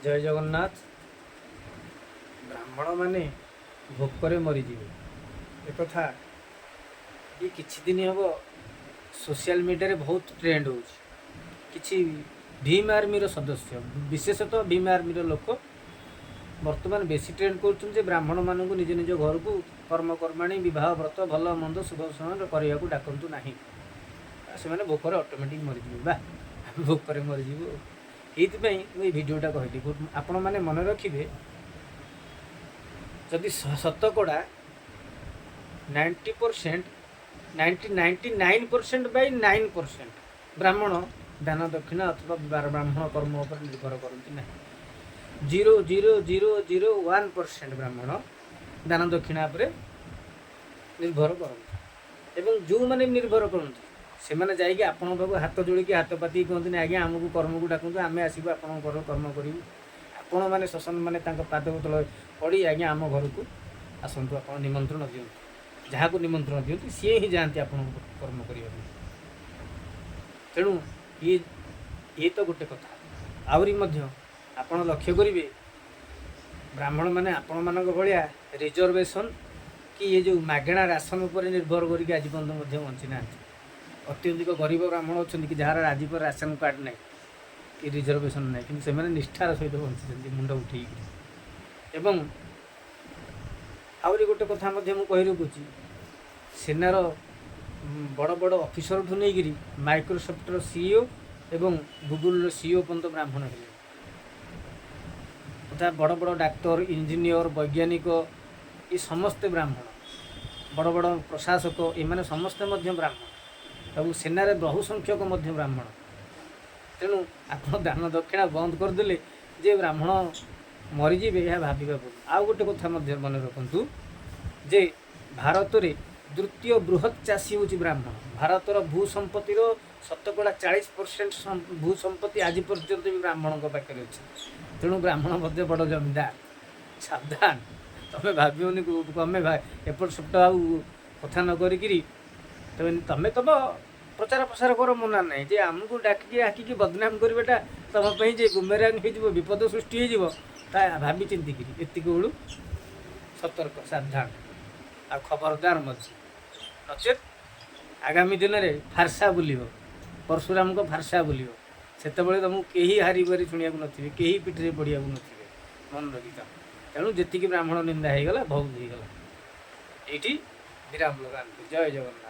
ଜୟ ଜଗନ୍ନାଥ। ବ୍ରାହ୍ମଣମାନେ ଭୋକରେ ମରିଯିବେ, ଏକଥା ଇଏ କିଛି ଦିନ ହେବ ସୋସିଆଲ ମିଡ଼ିଆରେ ବହୁତ ଟ୍ରେଣ୍ଡ ହେଉଛି। କିଛି ଭୀମ ଆର୍ମିର ସଦସ୍ୟ, ବିଶେଷତଃ ଭୀମ ଆର୍ମିର ଲୋକ ବର୍ତ୍ତମାନ ବେଶୀ ଟ୍ରେଣ୍ଡ କରୁଛନ୍ତି ଯେ ବ୍ରାହ୍ମଣମାନଙ୍କୁ ନିଜ ନିଜ ଘରକୁ କର୍ମକର୍ମାଣୀ, ବିବାହ, ବ୍ରତ, ଭଲ ମନ୍ଦ, ଶୁଭ ସମୟ କରିବାକୁ ଡାକନ୍ତୁ ନାହିଁ, ସେମାନେ ଭୋକରେ ଅଟୋମେଟିକ୍ ମରିଯିବେ ବା ଆମେ ଭୋକରେ ମରିଯିବୁ। ଏଇଥିପାଇଁ ମୁଁ ଏଇ ଭିଡ଼ିଓଟା କହିଲି। ଆପଣମାନେ ମନେ ରଖିବେ, ଯଦି ଶତକଡ଼ା 90%, 99% by 9% ବ୍ରାହ୍ମଣ ଦାନ ଦକ୍ଷିଣା ଅଥବା ବ୍ରାହ୍ମଣ କର୍ମ ଉପରେ ନିର୍ଭର କରନ୍ତି ନାହିଁ। 0.0001% ବ୍ରାହ୍ମଣ ଦାନ ଦକ୍ଷିଣା ଉପରେ ନିର୍ଭର କରନ୍ତି ଏବଂ ଯେଉଁମାନେ ବି ନିର୍ଭର କରନ୍ତି, ସେମାନେ ଯାଇକି ଆପଣଙ୍କ ପାଖକୁ ହାତ ଯୋଡ଼ିକି, ହାତ ପାତିକି କୁହନ୍ତିନି, "ଆଜ୍ଞା, ଆମକୁ କର୍ମକୁ ଡାକନ୍ତୁ, ଆମେ ଆସିବୁ, ଆପଣଙ୍କ ଘର କର୍ମ କରିବୁ।" ଆପଣମାନେ ସସମ୍ମାନେ ତାଙ୍କ ପାଦ ତଳେ ପଡ଼ି, "ଆଜ୍ଞା, ଆମ ଘରକୁ ଆସନ୍ତୁ, ଆପଣ ନିମନ୍ତ୍ରଣ ଦିଅନ୍ତୁ।" ଯାହାକୁ ନିମନ୍ତ୍ରଣ ଦିଅନ୍ତି, ସିଏ ହିଁ ଯାଆନ୍ତି ଆପଣଙ୍କୁ କର୍ମ କରିବାକୁ। ତେଣୁ ଇଏ ତ ଗୋଟେ କଥା। ଆହୁରି ମଧ୍ୟ ଆପଣ ଲକ୍ଷ୍ୟ କରିବେ, ବ୍ରାହ୍ମଣମାନେ ଆପଣମାନଙ୍କ ଭଳିଆ ରିଜର୍ଭେସନ୍ କି ଏ ଯେଉଁ ମାଗଣା ରାସନ ଉପରେ ନିର୍ଭର କରିକି ଆଜି ପର୍ଯ୍ୟନ୍ତ ମଧ୍ୟ ବଞ୍ଚି ନାହାନ୍ତି। ଅତ୍ୟଧିକ ଗରିବ ବ୍ରାହ୍ମଣ ଅଛନ୍ତି କି ଯାହାର ଆଜି ପରେ ରାସନ କାର୍ଡ଼ ନାହିଁ କି ରିଜର୍ଭେସନ୍ ନାହିଁ, କିନ୍ତୁ ସେମାନେ ନିଷ୍ଠାର ସହିତ ବଞ୍ଚିଛନ୍ତି ମୁଣ୍ଡ ଉଠେଇକି। ଏବଂ ଆହୁରି ଗୋଟେ କଥା ମଧ୍ୟ ମୁଁ କହି ରଖୁଛି, ସେନାର ବଡ଼ ବଡ଼ ଅଫିସରଠୁ ନେଇକିରି ମାଇକ୍ରୋସଫ୍ଟର ସିଇଓ ଏବଂ ଗୁଗୁଲର ସିଇଓ ପର୍ଯ୍ୟନ୍ତ ବ୍ରାହ୍ମଣ ହେଲେ, ତଥା ବଡ଼ ବଡ଼ ଡାକ୍ତର, ଇଞ୍ଜିନିୟର, ବୈଜ୍ଞାନିକ, ଏ ସମସ୍ତେ ବ୍ରାହ୍ମଣ। ବଡ଼ ବଡ଼ ପ୍ରଶାସକ, ଏମାନେ ସମସ୍ତେ ମଧ୍ୟ ବ୍ରାହ୍ମଣ ଏବଂ ସେନାରେ ବହୁ ସଂଖ୍ୟକ ମଧ୍ୟ ବ୍ରାହ୍ମଣ। ତେଣୁ ଆପଣ ଦାନ ଦକ୍ଷିଣା ବନ୍ଦ କରିଦେଲେ ଯେ ବ୍ରାହ୍ମଣ ମରିଯିବେ, ଏହା ଭାବିବା ଭୁଲ। ଆଉ ଗୋଟେ କଥା ମଧ୍ୟ ମନେ ରଖନ୍ତୁ ଯେ ଭାରତରେ ଦ୍ୱିତୀୟ ବୃହତ୍ ଚାଷୀ ହେଉଛି ବ୍ରାହ୍ମଣ। ଭାରତର ଭୂ ସମ୍ପତ୍ତିର 40% ଭୂ ସମ୍ପତ୍ତି ଆଜି ପର୍ଯ୍ୟନ୍ତ ବି ବ୍ରାହ୍ମଣଙ୍କ ପାଖରେ ଅଛି। ତେଣୁ ବ୍ରାହ୍ମଣ ମଧ୍ୟ ବଡ଼ ଜମିଦାର। ସାବଧାନ, ତମେ ଭାବିବନି, ତମେ ଏପଟ ସେପଟ ଆଉ କଥା ନ କରିକିରି ତମେ ତମେ ତମ ପ୍ରଚାର ପ୍ରସାର କର, ମନା ନାହିଁ। ଯେ ଆମକୁ ଡାକିକି ଡାକିକି ବଦନାମ କରିବାଟା ତମ ପାଇଁ ଯେ ବୁମେରାଙ୍ଗ ହେଇଯିବ, ବିପଦ ସୃଷ୍ଟି ହେଇଯିବ, ତା ଭାବି ଚିନ୍ତିକିରି ଏତିକି ବେଳୁ ସତର୍କ, ସାବଧାନ ଆଉ ଖବରଦାର ମଧ୍ୟ। ନଚେତ୍ ଆଗାମୀ ଦିନରେ ଫାର୍ସା ବୁଲିବ, ପରଶୁରାମଙ୍କ ଫାର୍ସା ବୁଲିବ। ସେତେବେଳେ ତୁମକୁ କେହି ହାରି ଶୁଣିବାକୁ ନଥିବେ, କେହି ପିଠିରେ ପଡ଼ିବାକୁ ନଥିବେ, ମନେ ରଖିଥାଅ। ତେଣୁ ଯେତିକି ବ୍ରାହ୍ମଣ ନିନ୍ଦା ହେଇଗଲା, ବହୁତ ହେଇଗଲା। ଏଇଠି ବିରାମ ଲଗାନ୍ତୁ। ଜୟ ଜଗନ୍ନାଥ।